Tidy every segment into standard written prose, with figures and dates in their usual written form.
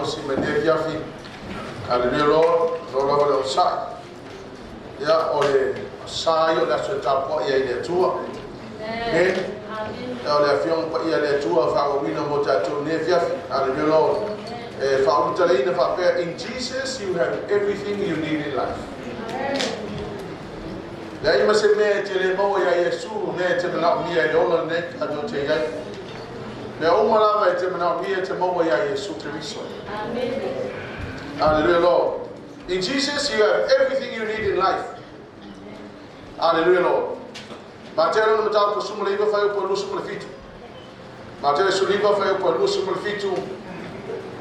Malosi mai lenei afiafi. Hallelujah Lord, malo lava le onosai. Ia, o le sa ia o le aso e tapuai ai i le Atua. Amen. Ia, o le Afioga Paia a le Atua faaauauina mo tatou i lenei afiafi. Hallelujah Lord. E faaulutalaina faapea, In Jesus you have everything you need in life. Leai ma se mea e te le maua iā Iesu, mea e te manaomia i le ola lenei tatou te i ai. Mea uma lava e te manaomia e te maua iā Iesu Keriso. Hallelujah Lord. In Jesus you have everything you need in life. Hallelujah Lord. Mateo lona mataupu 19 fuaiupu 27. Mateo 19 fuaiupu 27.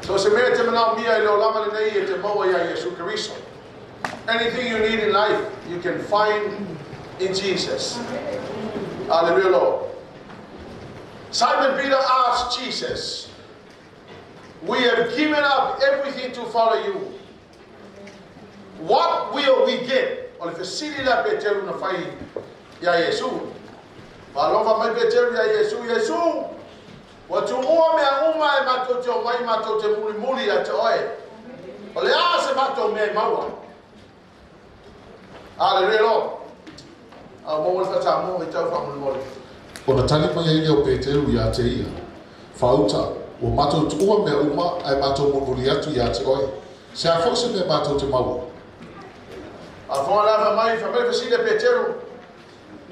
So se mea e te manaomia i le olaga lenei e te maua iā Iesu Keriso. Anything you need in life, you can find in Jesus. Hallelujah, Lord. Simon Peter asked Jesus, We have given up everything to follow you. What will we get? O le fesili lea a Peteru na fai iā Iesu. Faalofa mai Peteru iā Iesu, Iesu, ua tuua mea uma e matou te omai matou te mulimuli ia te oe. O le a se matou mea e maua? Hallelujah, Lord. A maua le faa-Samoa i tau faamolemole. Ona tali mai ai lea o Peteru iā te ia, Faauta, ua matou tuua mea uma ae matou mulimuli atu iā te oe. Se a foi se mea matou te maua? A fofoga lava mai, fai mai le fesili a Peteru,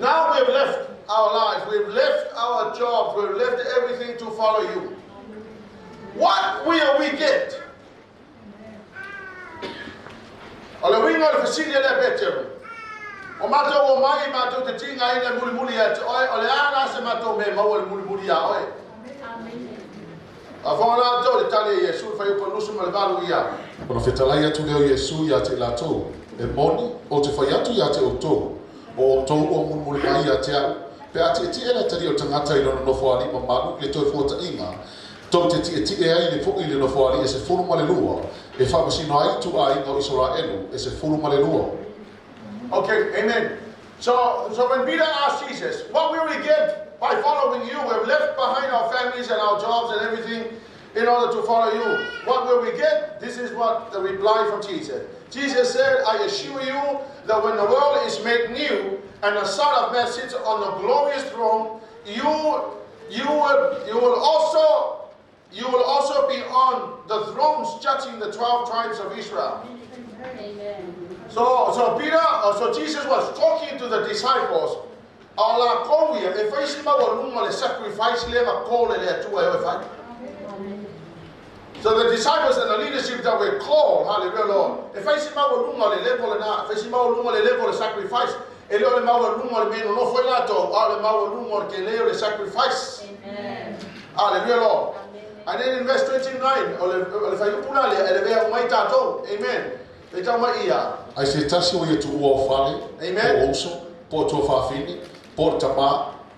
Now we have left our lives, we have left our jobs, we have left everything to follow you. What will we get? O le uiga o le fesili a lea Peteru, O matou omai matou te tigaina e mulimuli ia te oe, o le a la se matou mea e maua i le mulimuli iā oe? A fofoga latou le tali a Iesu i fuaiupu 28 ia. Ona fetalai atu lea o Iesu ia te i latou, E moni, ou te fai atu ia te outou, o outou ua mulimuli mai ia te au, pe a tietie le atalii o le tagata i lona nofoalii mamalu i le toe fuataʻiga, tou te tietie ai le foʻi i le nofoalii e 12, e faamasino ai ituaiga o Isaraelu e 12. Okay, amen. So when Peter asked Jesus, What will we get by following you? We have left behind our families and our jobs and everything in order to follow you. What will we get? This is what the reply from Jesus. Jesus said, I assure you that when the world is made new and the Son of Man sits on the glorious throne, you will also be on the thrones judging the 12 tribes of Israel. Amen. So Jesus was talking to the disciples. A o lakou ia, e fai si maualuga o le sacrifice lea na call e le Atua e o e fai. So the disciples and the leadership that were called, hallelujah Lord, e fai si maualuga o le level lena, e fai si maualuga o le level o le sacrifice. E le o le maualuga o le mea e nonofo ai latou, a o le maualuga o le tele o le sacrifice. Amen. Hallelujah Lord. Amen. And then in verse 29, o le fuaiupu la lea, e lavea uma ai tatou. Amen. Faitau mai ia. Ai se tasi o ia tuua o fale, Amen. po o uso, po o tuafafine, po o le tamā,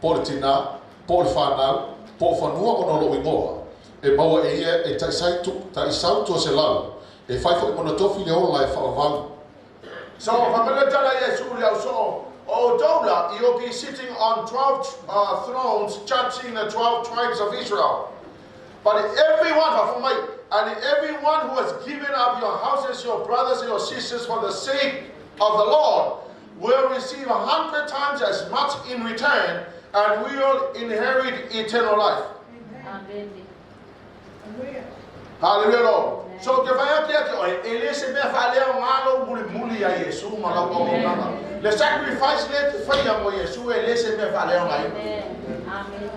po o le tinā, po o le fanau, po o fanua ona o lou igoa, e maua e ia e taʻisai tu, taʻisau tuaselau, e fai foʻi ma ona tofi le ola e faavavau. So, fai mai le tala a Iesu i le ausoo, O outou la, you'll be sitting on 12 thrones judging the 12 tribes of Israel. But everyone, faafofoga mai, and everyone who has given up your houses, your brothers and your sisters for the sake of the Lord will receive 100 times as much in return and will inherit eternal life. Amen. Hallelujah, Lord. So ke fai atu ia te oe, e le se mea faaleaoga lou mulimuli iā Iesu ma lau auaunaga. Le sacrifice lea e te faia mo Iesu e le se mea faaleaogaina. Amen. Amen.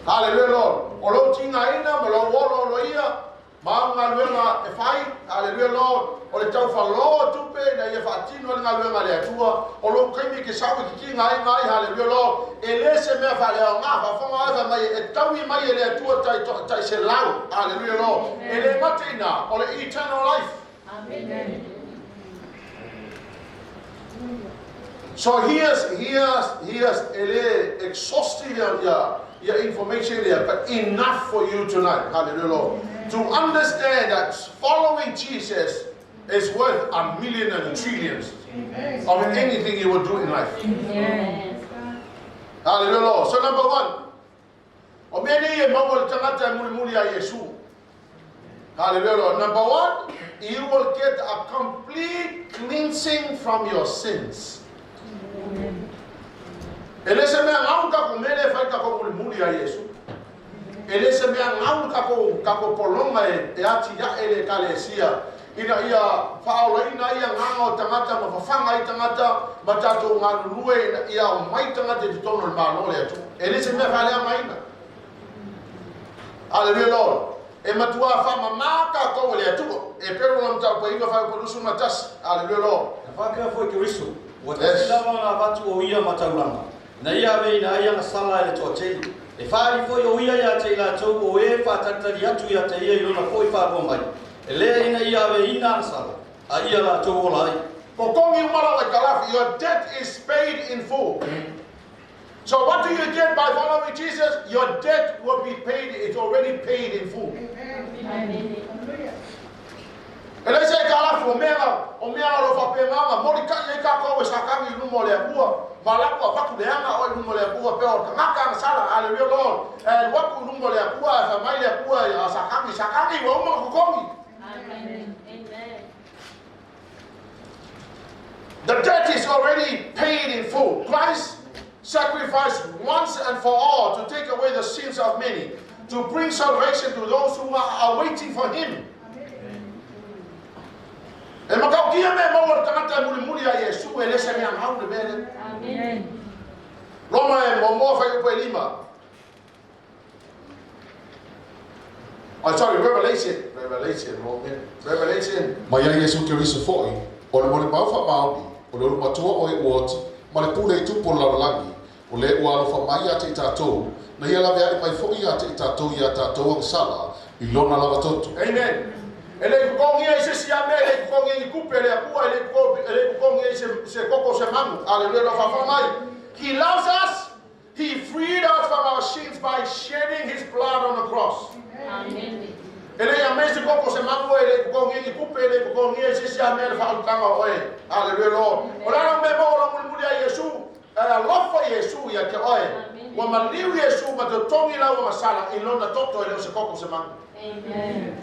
Hallelujah, Lord. O lou tigaina ma lou olooloia ma au galuega e fai, hallelujah, Lord, o le taufalo tupe ina ia faatino ai le galuega a le Atua, o lou taimi e te sau e te tigaina ai, hallelujah, Lord, e le se mea faaleaoga. Faafofoga oe fai mai e taui mai e le Atua tai tai selau, hallelujah, Lord. E le gata i ina, o le eternal life. Amen. So here's e le exhaustive ia information lea, but enough for you tonight, hallelujah, Lord, to understand that following Jesus is worth a million and trillions of anything you will do in life. Yes. Hallelujah, Lord. So number one, o mea nei e maua le tagata e mulimuli iā Iesu. Hallelujah, Lord. Number one, you will get a complete cleansing from your sins. E le se mea gau ka ko mele fai ka ko mulimuli a Iesu. E le se mea gau ka ko polonga e ati ya e le kalesia. Ina ia whaolaina ia nganga o tangata ma whawhanga i tangata ma tātou ngā nunue ina ia o mai tangata i te tono le malo le atu. E le se mea whalea maina. Hallelujah, Lord. E matua whamamā ka kou le atua. E pero na mtau pa iwa whai palusu matasi. Hallelujah, Lord. Na whakea foi ke riso, ua Yes. tasi lava ona avatu o ia mataulanga. Na ia ave ina ai agasala e le toatele. E whaari foi o ia ia te i latou o e whātaritari atu ia te ia i lona foi whārua mai. E lea ina ia ave ina agasala, a ia latou ola ai. Kokongi umala wa kalafi, your debt is paid in full. So what do you get by following Jesus? Your debt will be paid, it's already paid in full. Amen. E le se kalafi o mea lo fa pe nganga, moli ka ye ka ko sa ka ngi lumo le akua. Malaku a watu le anga o lumo le akua pe o ngaka ang sala, hallelujah Lord. E waku lumo le akua, fa mai le akua ya sa ka ngi sa ka ngi wa uma kokongi. Amen. Amen. The debt is already paid in full. Christ sacrificed once and for all to take away the sins of many, to bring salvation to those who are waiting for him. E makau kia me maua le tagata e mulimuli a Iesu e le se mea ngau le mele. Amen. Roma e momoa fai upo e lima. Oh, sorry, Revelation. Revelation, Roman. Revelation. Mai ai Iesu Keriso foi, o le mole mau wha o le uru matua o e uoti, ma le pule i tupo le lalolagi, o le ua alofa mai ia te i tātou, na ia lawe ai mai foi ia te i tātou ia tātou agasala, i lona lava toto. Amen. E le kukongia i se siame, e le kukongia i kupe le akua, e le kukongia i se koko se mangu. Hallelujah, no whawha mai. He loves us. He freed us from our sins by shedding his blood on the cross. Amen. E le ia me se koko se mangu, e le kukongia i kupe, e le kukongia i se siame le whautanga o e. Hallelujah, Lord. O lana me mo o muli muli a Iesu, e alofa Iesu ia te oe. Amen. Ua maliu Iesu ma te tongi lau masala i lona toto e leo se koko se mangu. Amen.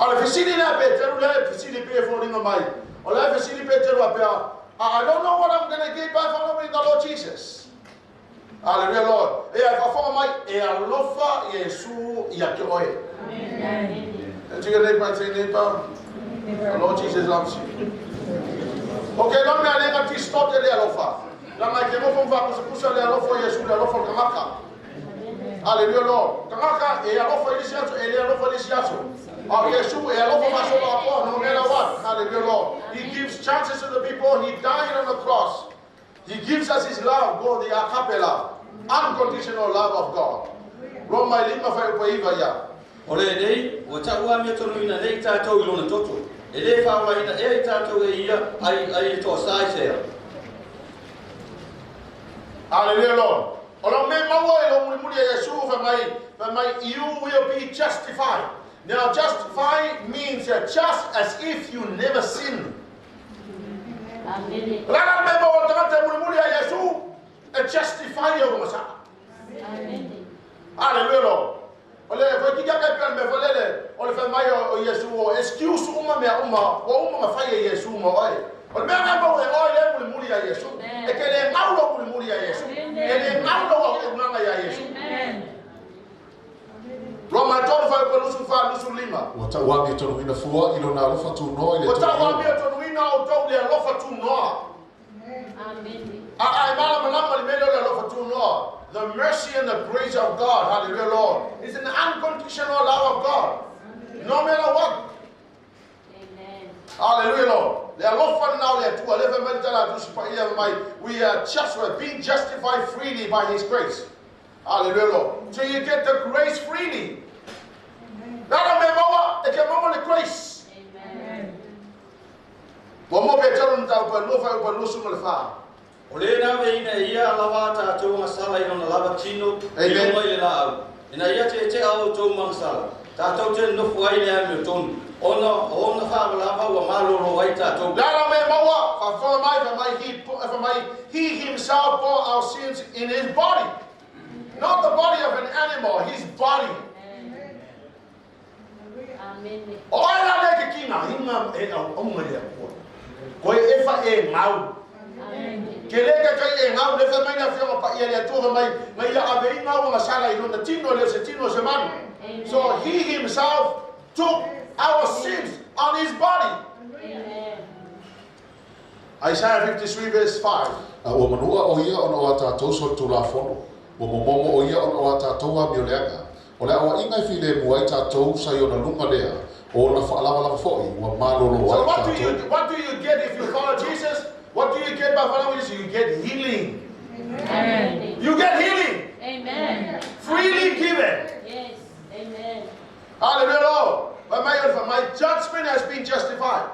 O le fesili lea Peteru lea e fesili pe foliga mai. O le fesili Peteru a pea, I don't know what I'm going to get by following the Lord Jesus. Hallelujah, Lord. E ai whafonga mai, e alofa Iesu ia te oe. Amen. And to your neighbor, say, neighbor, the Lord Jesus loves you. Okay, no mea lenga tistote le alofa. Langa ke mofo mfa kusa le alofa Iesu le alofa le kangaka. Hallelujah, Lord. Kangaka e alofa i lisi aso, e le alofa i lisi aso. Oh, Iesu e alofa masola apoa, no matter what. Hallelujah, Lord. He gives chances to the people. He died on the cross. He gives us his love, go the agape love. Unconditional love of God. Roma e lima fai upa iva ia. O le nei, ua tau amia tonu ina nei tātou i lona toto. E le whaolaina e i tātou e ia ai i toa sai sea. Hallelujah, Lord. O lo me maua e lo mulimuli a Iesu fa mai, you will be justified. Now, justify means that just as if you never sinned. Amen. Lala me maua tagata e mulimuli a Iesu, e justify ia masaka. Amen. Hallelujah, Lord. O le foi kika kai pe me folele, o le fa mai o Iesu o excuse uma mea uma, o uma ma fai e Iesu ma oi. O le mea nga mau e oi le mulimuli a Iesu. Amen. E ke le ngau lo mulimuli a Iesu. Amen. E le ngau lo o nganga ia Iesu. Amen. Roma tolu fai pa lusu fa lusu lima. Ua tau ami tonu ina fua i lona alofa tūnoa i le O tau tonu amia tonu ina o tau le alofa tūnoa. Amen. A ai mala malama le mele o le alofa tūnoa. The mercy and the grace of God, hallelujah, Lord, is an unconditional love of God. No matter what. Amen. Hallelujah, Lord. Le alofa nao le atua, le fa mai tala atu sipa ia mai. We are just, we are being justified freely by His grace. Hallelujah, Lord. So you get the grace freely. Nana me maua, e ke maua le grace. Amen. Wa mo pe talo nta pa no fa pa lusu mo le fa. O le na ve ina ia lava tātou agasala i lona lava tino i Amen. lunga i le laau. Ina ia te te au tō mangasala. Tātou te nofu ai le amio tonu. Ona, ona whawalava ua maloro ai tātou. Lala me maua, fa mai, he, fa mai, he himself bore our sins in his body. Not the body of an animal, his body. Amen. Amene. O oe la lea e te tigaina e auauna i le Atua. Koe e fa e gau. Amene. Ke le taitai e gau, le fai mai le Afioga Paia i le Atua fai mai, na ia aveina au agasala i lona tino e le o se tino o se manu. So he himself took our sins on his body. Amen. Isaiah 53 verse 5. A ua manua o ia ona o a tātou solitulafono. Ua momomo o ia ona o a tātou amioleaga. O le aoaiga e filemu ai tātou sa i ona luga lea, o ona faalavalava foi ua malolo So ai what do tātou. you what do you get if you follow Jesus? What do you get by following Jesus? You get healing. Amen. You get healing. Amen. Freely given. Yes. Amen. Hallelujah, Lord. But my judgment has been justified.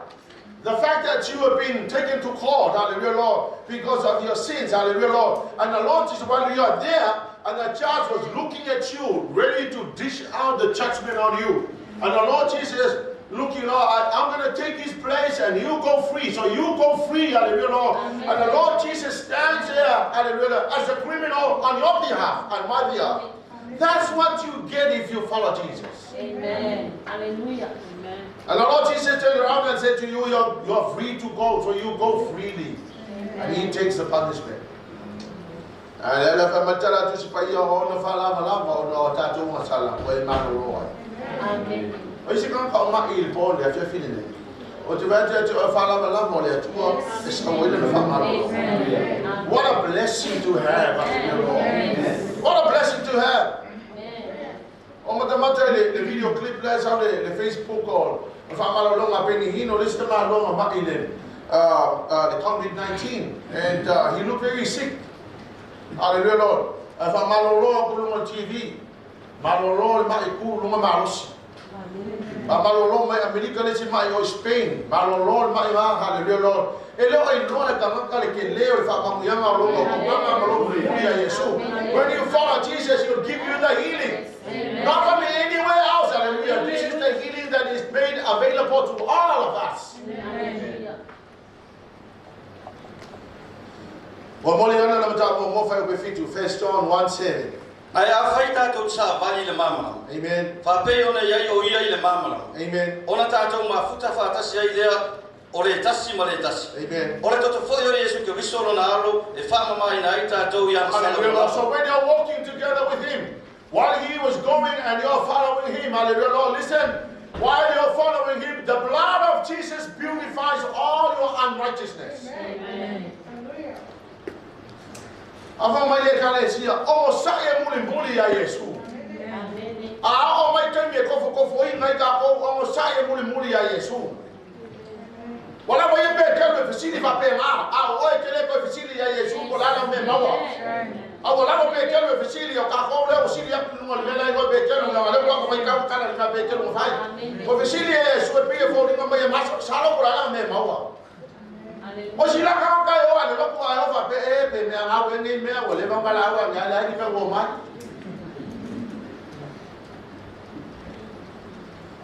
The fact that you have been taken to court, hallelujah, Lord, because of your sins, hallelujah, Lord. And the Lord Jesus, while you are there, and the judge was looking at you, ready to dish out the judgment on you. And the Lord Jesus, looking, Lord, I'm going to take his place and you go free. So you go free, hallelujah, Lord. Amen. And the Lord Jesus stands there, hallelujah, as a criminal on your behalf and my behalf. That's what you get if you follow Jesus. Amen. Hallelujah. Amen. And the Lord Jesus turned around and said to you, you're free to go, so you go freely. And he takes the punishment. And ele fa matala tu si paia o na fa lava lava o na tātou ngā sala o e mano roa. Amen. O isi kanga ka o mai i le pō le afia fili nei. O te vai te atu o fa lava lava o le atua e sa o ile na fa malo. Amen. What a blessing to have, hallelujah, Lord. What a blessing to have. Amen. O matamata le video clip le sa le Facebook o o fa malo longa Benny Hinn o le isi tama longa mai le COVID-19 and he looked very sick. Hallelujah, Lord. A fa malo loa ku lunga TV. Malo loa le mai ku lunga malosi. A malo loa mai Amerika le si mai o Spain. Malo loa le mai ma, hallelujah, Lord. E leo ai loa le tagata le ke leo le fa mamuianga o longa o konga ma longa i a Yesu. When you follow Jesus, he will give you the healing. Not from anywhere else, hallelujah. This is the healing that is made available to all of us. Hallelujah. Wa moli ana na mata mo mo fa o fitu 1 John 1:7. Ae afai tātou te savali i le malamalama. Amen. Faapei ona i ai o ia i le malamalama. Amen. Ona tātou mafuta faatasi ai lea o le tasi ma le tasi. Amen. O le toto foi o Iesu Keriso lona alo e faamamaina ai tātou i ana sala Hallelujah. ua. So when you're walking together with him, while he was going and you're following him, hallelujah, Lord, listen, while you're following him, the blood of Jesus purifies all your unrighteousness. Amen. Afa mai le kale sia, o sa e muli muli ia Yesu. Amen. A o mai te me kofo kofo i ngai ka ko o sa e muli muli ia Yesu. Wala wa ye pe ke le fisili fa pe nga, a o e ke le ko fisili ia Yesu ko la la me mawa. A wala lo pe ke le fisili o ka ko le o sili ya ku no le la i pe ke no la le ko mai ka ka la pe ke no fai. Ko fisili e Yesu e pe fo ni mai ma sa lo ko la la me mawa. Hallelujah. O sila ka ka o ale lo ko a o fa pe e pe me a we ni me o le ba la wa nya la ni me wo mai.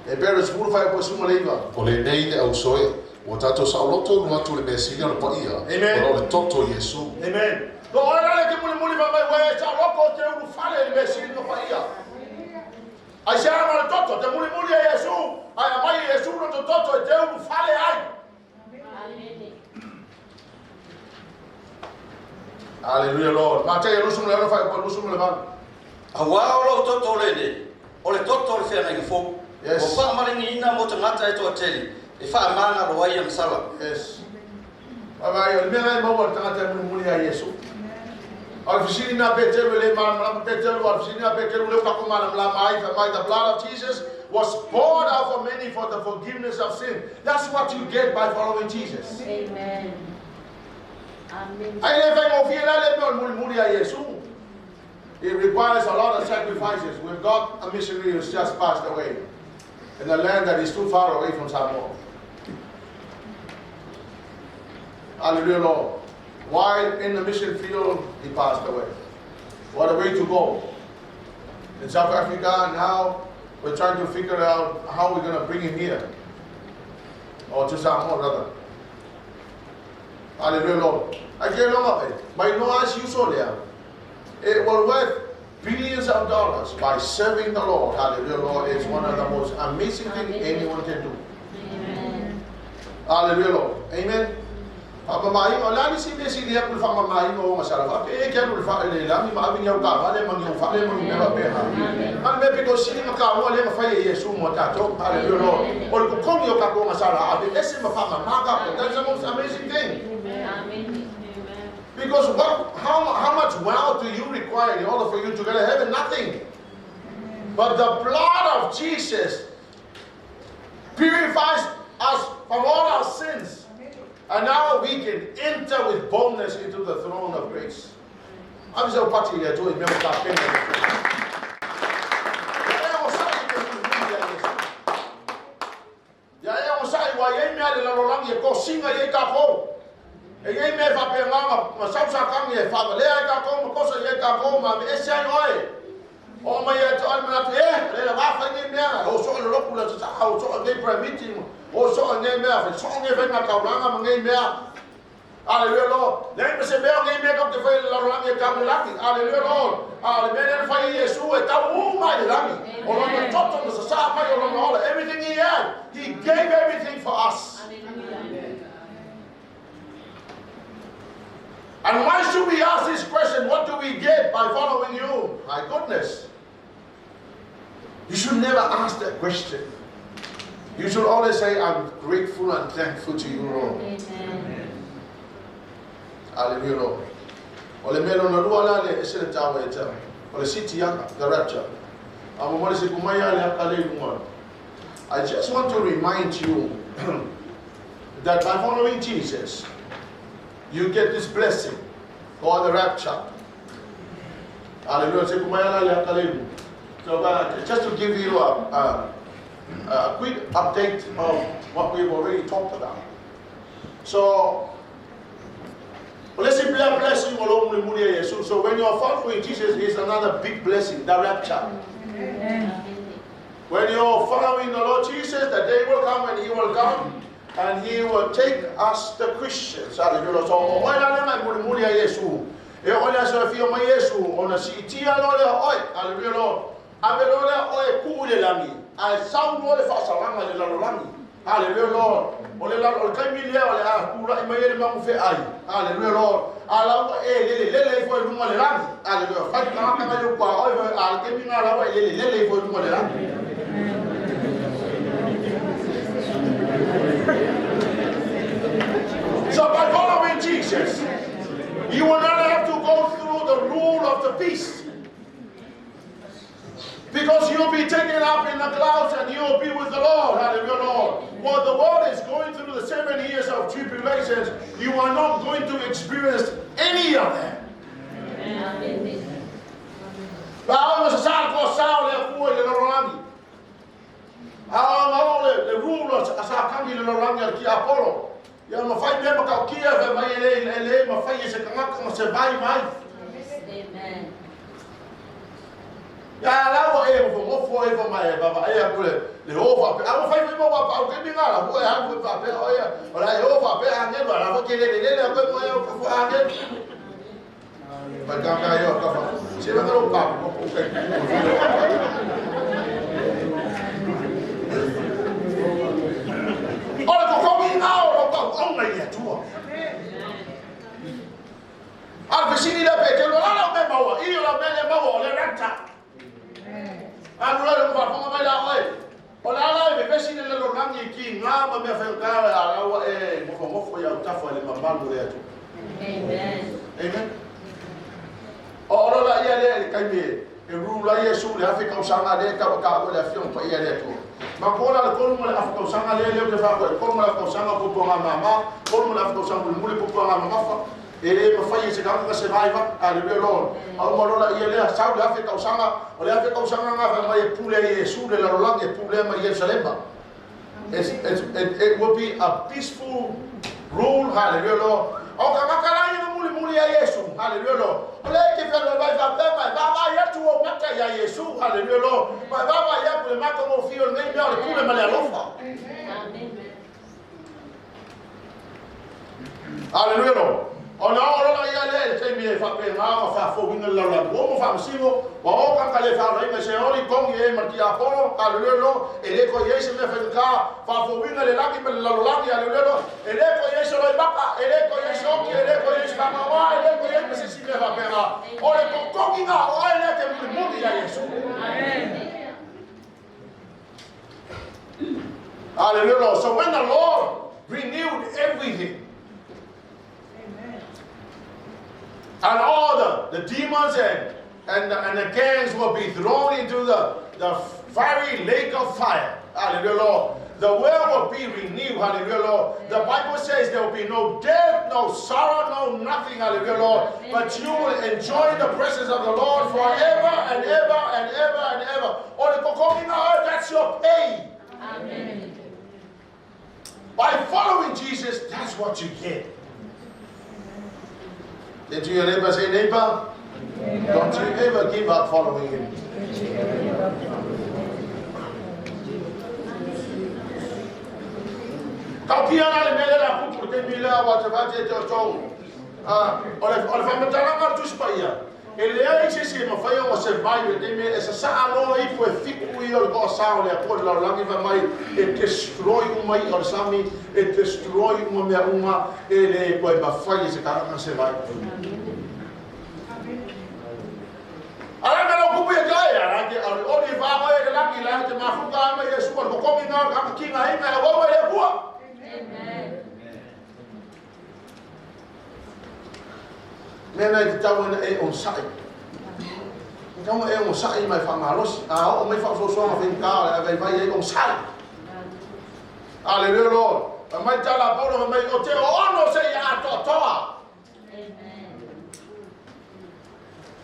E pero sefulu fai po sumo le iva. O lenei le ausoe, ua tātou saoloto ulu atu i le mea sili ona paia, Amen. ona o le toto o Iesu. Amen. Lo ora le ke muli muli fa mai we sa loko te ulu fale le mea sili no paia. Ai se ana le toto te muli muli e Yesu. Ai a mai Yesu no te toto e te ulu fale ai. Amen. Hallelujah, Lord. Ma te Yerusalem le fai po Yerusalem le va. Auā o lou toto lenei, o le toto o le feagaiga fou. Yes. Ua faamaligiina mo tagata e toatele, e faamagalo ai ana sala. Yes. Vai o le mea ngai maua le tagata e mulimuli ia Iesu. O le fesili na Peteru e le malamalama Peteru, o le fesili na Peteru le kako malamalama ai, fai mai, the blood of Jesus was poured out for many for the forgiveness of sin. That's what you get by following Jesus. Amen. Amen. Ai le fai ngofie la le mea o le mulimuli ia Iesu. It requires a lot of sacrifices. We've got a missionary who's just passed away in a land that is too far away from Samoa. Hallelujah, Lord. While in the mission field, he passed away. What a way to go. In South Africa now, we're trying to figure out how we're going to bring him here. Or to Samoa, rather. Hallelujah, Lord. I can't know. My no as you saw there. It was worth billions of dollars by serving the Lord, hallelujah, Lord, is one of the most amazing things anyone can do. Amen. Hallelujah, Lord. Amen. Faamamaina, o le a nisi mea sili aku le faamamaina o gasala faapea e ke alu i le faa i le lagi ma ave ni au taavale ma ni ou fale ma ni mea faapena. A o le mea pito sili ma taua lea na fai e Iesu mo tatou. Hallelujah, Lord. O le totogi o tatou gasala aveese ma faamama tatou. That's the most amazing thing. Amen. Because how much wealth do you require in order for you to get to heaven? Nothing. But the blood of Jesus purifies us from all our sins. And now we can enter with boldness into the throne of grace. Ave sau pati i le Atua i mea ua tapena e le Atua. Ia e onosai i te mulimuli ia Iesu. Ia e onosai ua i ai mea i le lalolagi e kosiga i ai takou. E i ai mea e faapena na sau Satani e faavalea ai tatou ma kosa i ai tatou ma aveese ai oe. Oo mai ia te oe le manatu, e, o le la fai nei mea, o soo le lotu le Aso Sa, o soo nei prayer meeting, o soo nei mea, fai soo nei faiga taulaga ma nei mea. Aleluia Lord. Leai ma se mea o nei mea tatou te faia i le lalolagi e tau i le lagi. Aleluia Lord. A o le mea lea na fai e Iesu e tau uma i le lagi. O lona toto na sasaa mai o lona ola. Everything he had, he gave everything for us. And why should we ask this question? What do we get by following you? My goodness. You should never ask that question. You should always say, I'm grateful and thankful to you, Lord. Amen. Hallelujah, Lord. O le mea lona lua la le ese le taua e tau. O le siitiaga, the rapture. A mo mole se kumai a le haka le lunga. I just want to remind you that by following Jesus, you get this blessing called the rapture. Hallelujah. Se kumai ala le haka le lunga. So just to give you a quick update of what we've already talked about. So, let's see blessing o lo mulimuli e Iesu. So when you are following Jesus, is another big blessing, the rapture. Amen. When you are following the Lord Jesus, the day will come when He will come and He will take us, the Christians. Hallelujah. So, o oe la le mai mulimuli a Iesu. E o le aso e fia mai Iesu, ona siitia loa lea o oe. Hallelujah, Lord. Ave loa lea oe e kuu i le lagi, ae sau loa le faasalaga i le lalolagi. Hallelujah, Lord. O le lalo, o le taimi lea o le a kula'i mai ai le magu feai. Hallelujah, Lord. A la ua e lele lele ifo i luga o le lagi. Hallelujah. Fai tagata ngai o kua oe, a le taimi nga la ua e lele lele ifo i luga o le lagi. So by following Jesus, you will not have to go through the rule of the beast. Because you'll be taken up in the clouds and you'll be with the Lord. Hallelujah, Lord. While the world is going through the 7 years of tribulations, you are not going to experience any of that. Amen. A o sa ko sa o le Atua i le lalolagi. A o na o le rule a Satani i le lalolagi a le tiapolo. Ia ma fai mea matautia fai mai e le e le mafai e se tagata na se vai mai. Amen. Ia la ua e nofonofo ai fa mai e vaavaai atu le le o faapea. A ua fai foi ma ua paau taimi nga la ua e alu foi faapea o ia o le a e o faapea agelu a la foi ke lelelele atu ai mo e o ka foi agelu. Fai kaka ia o kafa. Se vanga lo papu ko ko kai ku. O le totogi nga o lo tauauna i le Atua. A le fesili lea pe telo la lau mea maua, i o lau mea lea maua o le rapture. Alu la le faafofoga mai la oe. O le a la e vevesi le lalolagi i kiga ma mea faigata a la ua e nofonofo i autafa i le mamalu o le Atua. Amen. Amen. O olo la ia lea i le taimi e rule ai Iesu i le 1000 tausaga lea e tau a taua i le Afioga Paia a le Atua. Ma ko la le 3.5 tausaga lea lea ou te faafoe, 3.5 tausaga o puapuaga mama, 3.5 tausaga mulimuli puapuaga mamafa, e le mafai e se tagata se vaivai. Hallelujah, Lord. A uma loa la ia lea, sau le 1000 tausaga, o le 1000 tausaga na fai mai e pule ai Iesu le lalolagi e pulea mai Ierusalema. It will be a peaceful rule, hallelujah, Lord. O tagata la ia na mulimuli ia Iesu, hallelujah, Lord. O lea e te fealoaloai faapea ma e vaavaai atu ou mata ia Iesu, hallelujah, Lord. Ma e vaavaai atu i le matagofie o lenei mea o le pule ma le alofa. Amen. Hallelujah, Lord. Ona oo loa lea ia lea i le taimi e faapena ona faafouina le lalolagi, ua uma faamasino, ua o tagata le faalaina se oli, togi e ma le tiapolo, haleluia Lord, e le toe i ai se mea faigata, faafouina le lagi ma le lalolagi, haleluia Lord, e le toe i ai se loimata, e le toe i ai se oti, e le toe i ai se faanoanoa, e le toe i ai ma se isi mea faapena. O le totogiga o oe lea e te mulimuli ia Iesu. Hallelujah, Lord. So when the Lord renewed everything, and all the demons and the gangs will be thrown into the fiery lake of fire. Hallelujah, Lord. The world will be renewed. Hallelujah, Lord. The Bible says there will be no death, no sorrow, no nothing. Hallelujah, Lord. But you will enjoy the presence of the Lord forever and ever and ever and ever. O le totogiga oe, that's your pay. Amen. By following Jesus, that's what you get. Say to your neighbor, say, neighbor, don't you ever give up following him. Tautia la le mele la kupu te mila wa te vate te o tau. O le whamatalaga o le Tusi Paia, e leai se isi e mafai ona survive i le taimi e sasaa loa ifo e fiku ia o le toasā o le Atua i le lalolagi fai mai e destroy uma i'a o le sami, e destroy uma mea uma, e le toe mafai e se tagata ona survive. A le a mea lau kupu ia te oe, a la te olioli e whāngai e le lagi, la te mafuta ama Iesu o le totogi ngā o le kakatinga inga e auau e le Atua. Amen. Mea na i te tau ina e onosai. E tau e onosai mai whaamalosi. A oo mai whaasoasoaga whainga o le avaivai ai onosai. Hallelujah, Lord. Fai mai tala a Paulo, fai mai, o te ono se i atoatoa. Amen.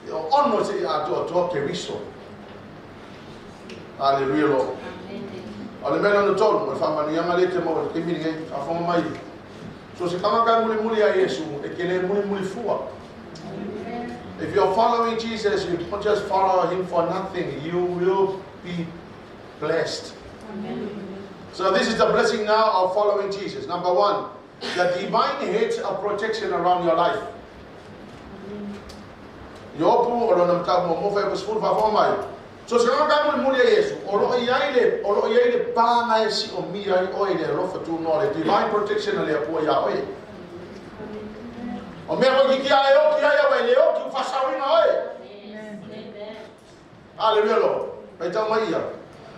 Te ono se i atoatoa Keriso. Hallelujah, Lord. Amen. O le mea lona tolu, o le faamanuiaga lea e te maua i le taimi lenei, faafofoga mai. So se tagata e mulimuli ia Iesu, e te le mulimuli fua. If you're following Jesus, you don't just follow him for nothing. You will be blessed. So this is the blessing now of following Jesus. Number one, the divine hedge of protection around your life. Iopu o lona mataupu muamua fuaiupu 10 faafofoga mai. So se tagata e mulimuli ia Iesu, o lo o i ai le, o lo o i ai le paga e siomia ai oe i le alofa tunoa, le divine protection a le Atua iā oe. O mea foi kiki a e oki ai au e le oki u faasaoina oe. Yes. Amen. Hallelujah, Lord. Faitau mai ia.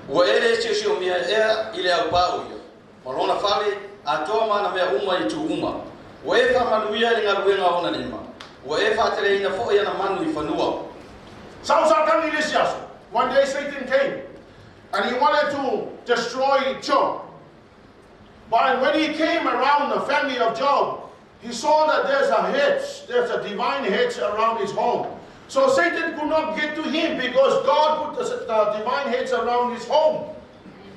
Ua e le siosiomia ea i le aupā o ia, ma lona fale, atoa ma ana mea uma i itu uma. Ua e faamanuia i le galuega a ona lima, ua e faateleina foi ana manu i fanua. Sau Satani i le isi aso. One day Satan came and he wanted to destroy Job. But when he came around the family of Job, he saw that there's a hedge, there's a divine hedge around his home. So Satan could not get to him because God put the divine hedge around his home.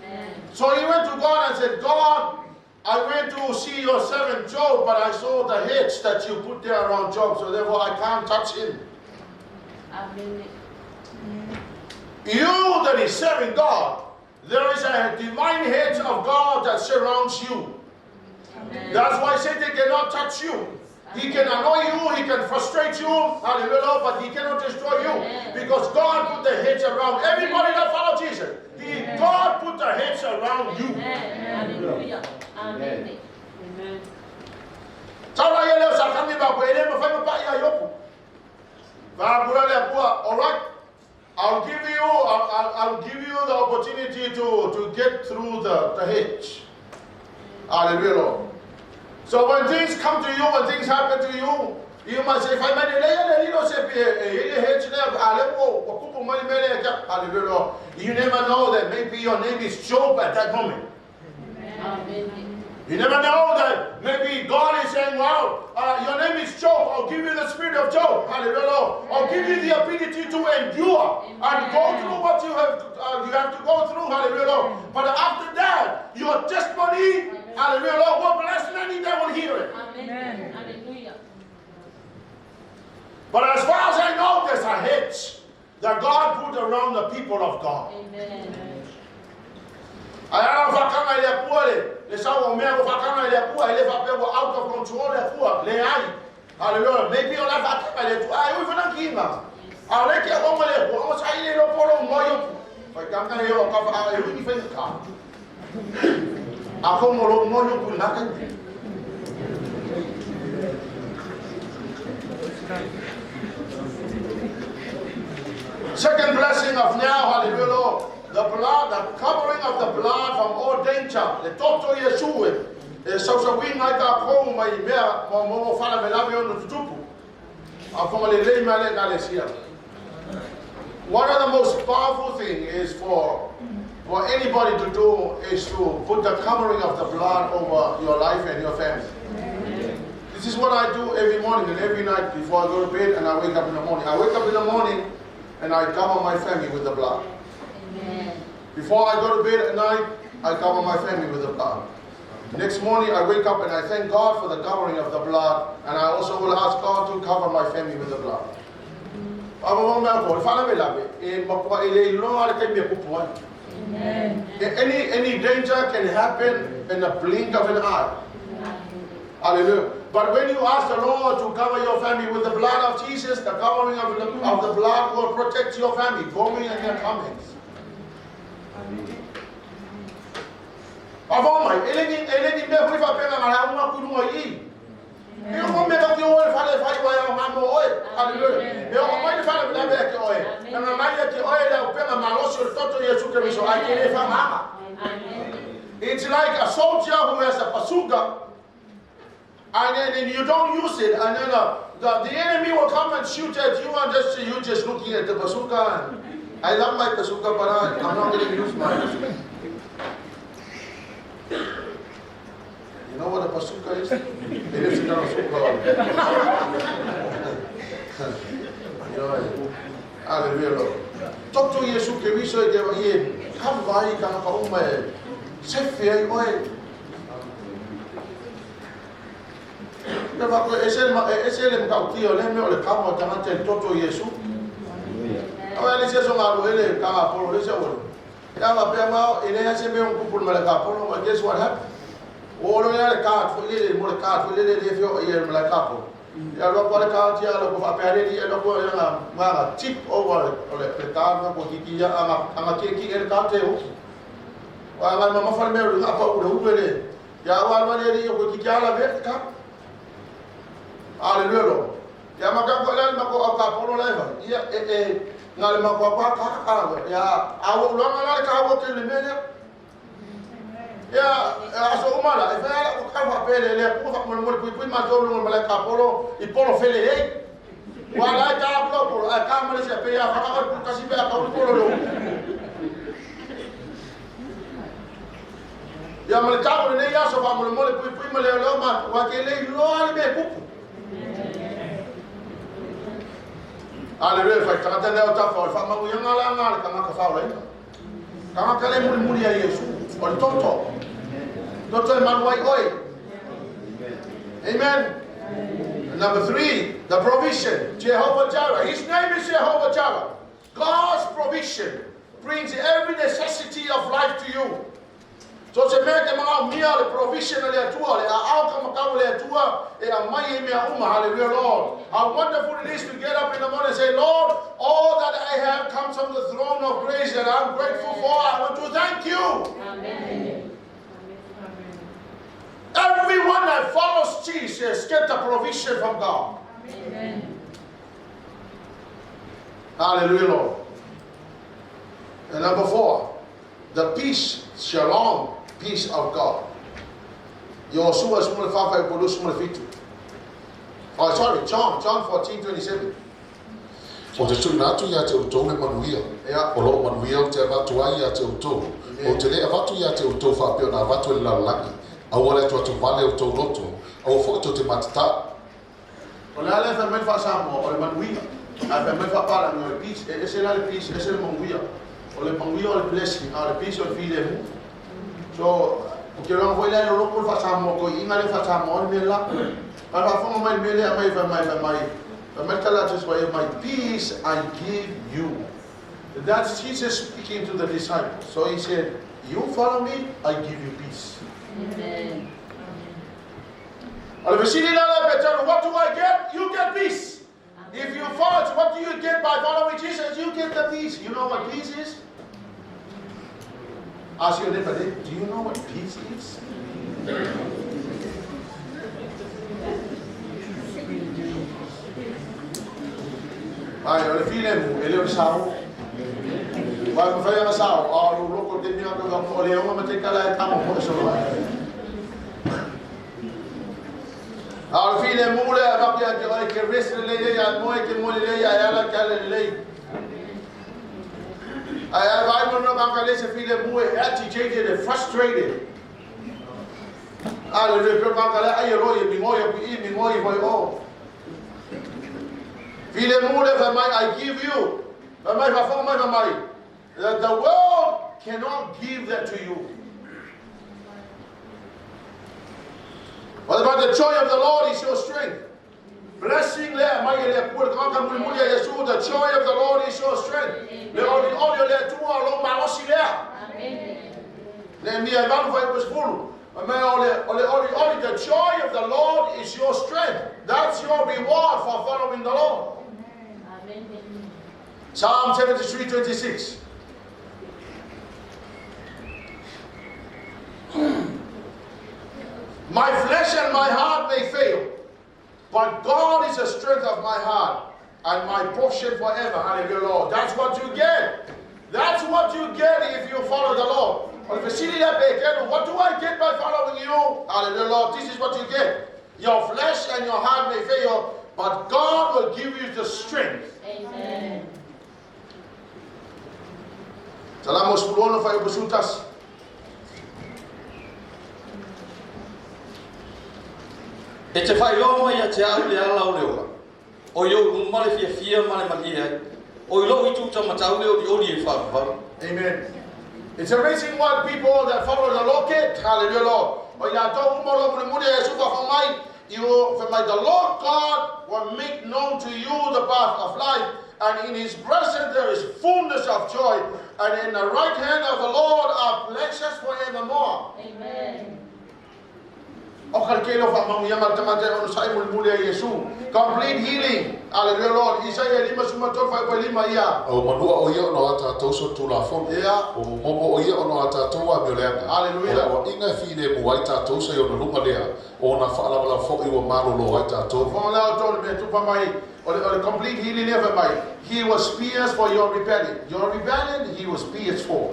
Amen. So he went to God and said, God, I went to see your servant Job, but I saw the hedge that you put there around Job, so therefore I can't touch him. Amen. You that is serving God, there is a divine hedge of God that surrounds you. Amen. That's why Satan cannot touch you. He can annoy you, he can frustrate you, hallelujah, but he cannot destroy you. Amen. Because God put the hedge around everybody that follow Jesus. God put the hedge around you. Amen. Hallelujah. Amen. Amen. Sau la ia lea o Satani ma koe, e le mafai ona pa'i ia Iopu. Fa'apula le Atua, all right, I'll give you the opportunity to get through the hedge. Hallelujah, Lord. So when things come to you, when things happen to you, you must say, "Fai mai le lea le lilo se pe e i le hedge lea, a le ua ua kupu mai le mea lea kia." Hallelujah, Lord. You never know that maybe your name is Job at that moment. Amen. You never know that maybe God is saying, well, your name is Job. I'll give you the spirit of Job. Hallelujah, Lord. I'll give you the ability to endure and go through what you have to go through. Hallelujah, Lord. But after that, your testimony, hallelujah, Lord, will bless many that will hear it. Amen. Hallelujah. But as far as I know, there's a hedge that God put around the people of God. Amen. Ae ala whakanga i le Atua le, le sau o mea o whakanga i le Atua, e le whapea ua out of control le Atua, leai. Hallelujah. Maybe o la fa ta le tu ai ui fana kinga. A le ke o ngale ko o sa ile lo polo mo yo. Fa ka ka yo ka fa ai ui ni fa ka. A ko mo lo mo yo ku na ka. Second blessing of now, hallelujah, Lord. The blood, the covering of the blood from all danger. Le toto Yesu e sausa winga ka ko mai mea mo mo fala me lawe ono tutupu. A fonga le lei male ka le sia. One of the most powerful thing is for anybody to do is to put the covering of the blood over your life and your family. This is what I do every morning and every night before I go to bed and I wake up in the morning. I wake up in the morning and I cover my family with the blood. Amen. Before I go to bed at night, I cover my family with the blood. Next morning, I wake up and I thank God for the covering of the blood, and I also will ask God to cover my family with the blood. Amen. Any danger can happen in the blink of an eye. Hallelujah. But when you ask the Lord to cover your family with the blood of Jesus, the covering of the blood will protect your family, going and their comings. It's like a soldier who has a bazooka, and then you don't use it, and then the enemy will come and shoot at you, and just you just looking at the bazooka. And I love my bazooka, but I'm not going to use my bazooka. You know what a bazooka is? It is not a bazooka. Hallelujah, Lord. Talk to Jesus Christ. Come by, come come. Se oe. Ese le mkautia le me o le kamo tangata toto Yesu. Awa le se songa lo ele ka polo le se o. Ya va pe ma ele ya se me un kupul mala ka polo, but guess what happened? O lo ya le ka fo le mo le ka fo le le fio ye mala ka polo. Ya lo ko le ka ti ya lo ko fa pe le lo ko ya nga tip over le le ka ma ko ki ya anga ki ki el ka te o. Wa nga ma fa me lo nga pa o le le. Ya wa wa le ko ki ya la ve ka. Hallelujah. Ya maka ko la mako ka polo la eva. Ya e ngale mako ka ka ka ya awo lo ngala ka wo ke le mele. Ya aso umala e fa ko ka fa pele le ko fa mo mo pui ma to lo mala ka polo i polo fele e. Wa la ka polo polo a ka mo le se pe ya fa ka ka si pe ka polo lo. Ya mo le ka mo ne ya so fa mo mo le pui pui mo le lo ma wa ke le lo ale me pupu. Hallelujah. Fa tangata leo ta fa fa mangu yanga la nga ka nga ka fa le. Ka nga ka le muri muri ya Yesu. O le toto. Toto manuai oi. Amen. Number 3, the provision. Jehovah Jireh. His name is Jehovah Jireh. God's provision brings every necessity of life to you. So se mea ke mga mia le provision le atua le au ka makau le atua e a mai e mea uma. Hallelujah, Lord. How wonderful it is to get up in the morning and say, Lord, all that I have comes from the throne of grace that I'm grateful for. I want to thank you. Amen. Everyone that follows Jesus gets the provision from God. Amen. Hallelujah, Lord. And number 4, the peace, shalom, peace of God. Joshua 5. Oh, sorry, John 14:27. O te tūna atu ia te utou le manuia. Yeah. O lo manuia o te avatu ai ia te utou. O te le avatu ia te utou whaapeo na avatu e le lalaki. Au ale atu atu vale o tau loto. Au fo to te matata. O le ale wha mai wha o le manuia. A wha mai wha pala o le peace. E ese la le peace, ese le manuia. O le manuia o le blessing, a le peace o le file mu. So, o ke ranga foi lai lo loko wha Samoa, ko inga le wha Samoa o le mele la. A wha whanga mai mele a mai wha mai wha mai. Wha mai tala atu wha my peace I give you. That's Jesus speaking to the disciples. So he said, you follow me, I give you peace. Amen. What do I get? get? You get peace. If you follow, what do you get by following Jesus? You get the peace. You know what peace is? Ask your neighbor, do you know what peace is? Ai, o le filemu, e le o le sao. Vai ma whai anga sao, a o loko te mea o le onga ma te kala e tamo mo e solo ai. A o le filemu le a vapi a te oe ke rest le lei a moe ke mo le lei a ala ke ala le lei. Ai a vai mo no kanga le se filemu e agitated and frustrated. A le le pe kanga le ai lo i mingo i i mingo i voi o. Filemu le fa mai I give you. Fa mai fa fo mai fa mai. The world cannot give that to you. What about the joy of the Lord is your strength? Blessing le mai le pur ka muli muli Yesu, the joy of the Lord is your strength. Le oli oli le tua lo malosi le. Amen. Le mi e valu fai spulu. Me ole ole oli oli the joy of the Lord is your strength. That's your reward for following the Lord. Amen. Psalm 73:26. My flesh and my heart may fail, but God is the strength of my heart and my portion forever. Hallelujah, Lord. That's what you get. That's what you get if you follow the Lord. What do I get by following you? Hallelujah, Lord. This is what you get. Your flesh and your heart may fail, but God will give you the strength. Amen. Salamo 10 fa usutas. E te whailoa mai a te au le ala o le ola. O i au male fia fia male malie ai. O i lou i tūta matau le ori ori e wharuwaru. Amen. It's amazing what people that follow the Lord get. Hallelujah, Lord. O ia tau umolo muli muli e sufa fa mai. The Lord God will make known to you the path of life, and in his presence there is fullness of joy, and in the right hand of the Lord are pleasures forevermore. Amen. O kalkelo fa mangu yama tamate ono sai muli muli e Yesu. Complete healing. Hallelujah, Lord. Isaiah lima suma tol fa lima ia. O manua o ia ono a tātou so tū la fono. Ia. O momo o ia ono a tātou a mioleanga. Hallelujah. O le inga fi le mua ai tātou sa i ono lunga lea. O na whaalawala fo i wa malolo ai tātou. Fo la o tolu me tupa mai. O le complete healing never mai. He was pierced for your rebellion. Your rebellion, he was pierced for.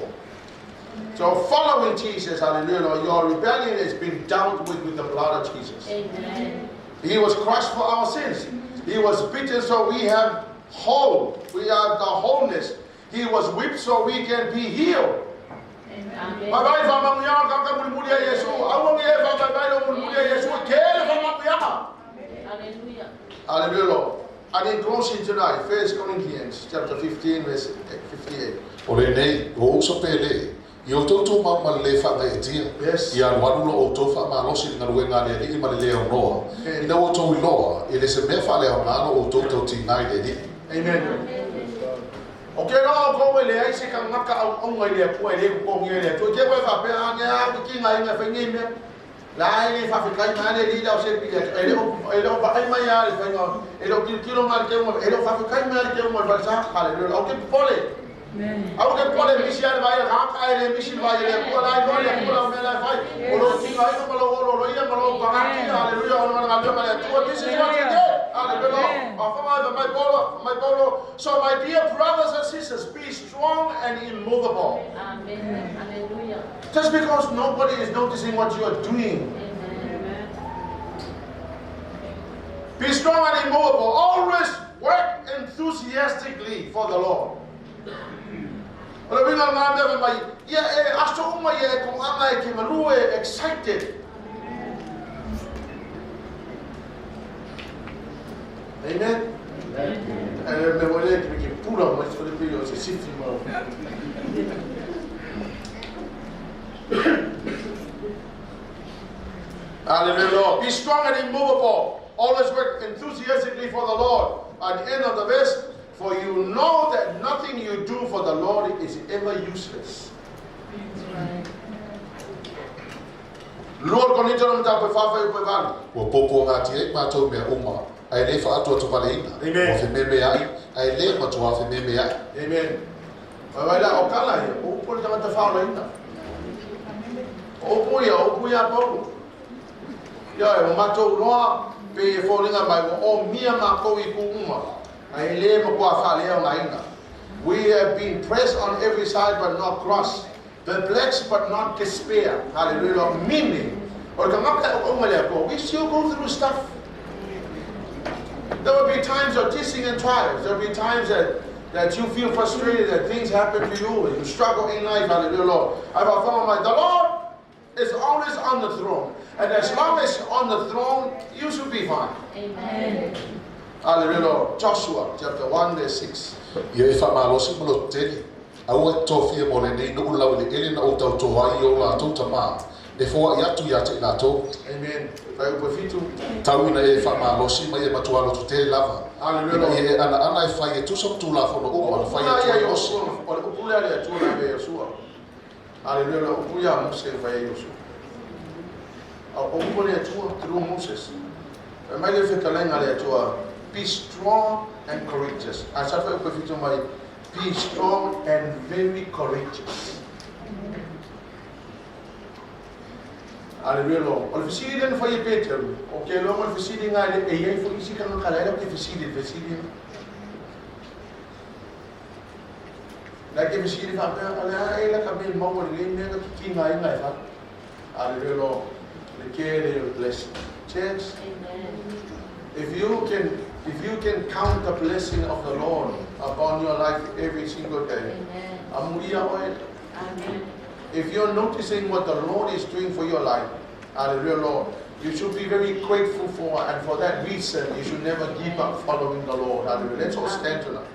So following Jesus, hallelujah, Lord, your rebellion has been dealt with the blood of Jesus. Amen. He was crushed for our sins. He was beaten so we have whole. We have the wholeness. He was whipped so we can be healed. Amen. Bye bye, fa mangu ka ka muli muli Yesu. Awu ngi fa bye bye lo muli muli Yesu. Kele fa mangu Hallelujah. Hallelujah, Lord. And in closing tonight, 1 Corinthians chapter 15, verse 58. O le nei, o uso pele. I o tautou mau ma le wha ngai e tia. Yes. I alu alu lo o tau wha malosi ngā rue ngā le li ma le leo noa. Amen. I na o tau iloa, e le se mea wha leo ngā lo o tau tau ti ngai le li. Amen. O ke no ko me le ai se ka ngaka au au ngai le pua le ko ngi le tu ke wa fa pe a nya ki ki ngai ngai fa ngi me la ai le fa fa kai ma le li da o se pi e le o e le o ba ai ma ya le fa ngo e le o ki ki lo ma ke mo e le o fa fa kai ma le ke mo fa sa ha le o ke pole au ke pole misi ale vai ha ka le misi vai le pua la no le pua me la fa o lo ki ngai ko lo lo lo ia ma lo pa ka ki hallelujah o no nga le tu this is what you get hallelujah. My Paulo. So my dear brothers and sisters, be strong and immovable. Amen. Hallelujah. Just because nobody is noticing what you are doing. Amen. Be strong and immovable. Always work enthusiastically for the Lord. Excited. Amen. Hallelujah, Lord. Be strong and immovable. Always work enthusiastically for the Lord. At the end of the verse, for you know that nothing you do for the Lord is ever useless. Lord, konito na mta pe whawhai pe vali. Ua popo ngā ti e mātou mea uma. Ae lē faaatoatovaleina. Amen. Ua fememeaʻi, ae lē matuā fememeaʻi. Amen. Vaivai la o kala ia, o upu le tagata faaolaina. O upu ia, o upu ia Paulo. Ia e o matou loa, pe e foliga mai, ua omia makou i itu uma, ae lē matuā faaleaogaina. We have been pressed on every side but not crushed, perplexed but not despair. Hallelujah. Meaning, o le tagata e auauna i le Atua, we still go through stuff. There will be times of testing and trials. There will be times that you feel frustrated, that things happen to you, and you struggle in life. Hallelujah, Lord. I have found my the Lord is always on the throne. And as long as you're on the throne, you should be fine. Amen. Hallelujah, Lord. Joshua chapter 1, verse 6. Ia e faamalosi ma lototele. Aua e tofia mo lenei nuu le laueleele na ou tautō ai i o latou tamā, e foaʻi atu iā te i latou. Amen. Fuaiupu 7. Tau ina e faamalosi ma ia matuā lototele lava. Hallelujah, Ina Lord. ia e anaana e fai e tusa ma Tulafono uma na faia atu ai e Mose. O le upu lea a le Atua na ave e Iosua. Hallelujah. O le upu ia a Mose e fai ai Iosua. A o upu a le Atua through Moses. E mai le fetalaiga a le Atua, be strong and courageous. A sa fuaiupu 7 mai, be strong and very courageous. Hallelujah, Lord. O le fesili lea na fai e Peteru, ou te iloa mo le fesili lena e i ai foi isi tagata la e latou te fesili i le fesili lena. La e te fesili faapea, o le a ea la ka mea e maua i lenei mea na tigaina e fai? Hallelujah, Lord. Le tele o le blessing. Church, Amen. if you can count the blessing of the Lord upon your life every single day, Amen. amuia oe. Amen. If you're noticing what the Lord is doing for your life, hallelujah, Lord, you should be very grateful for, and for that reason, you should never give up following the Lord. Hallelujah. Let's all stand tonight.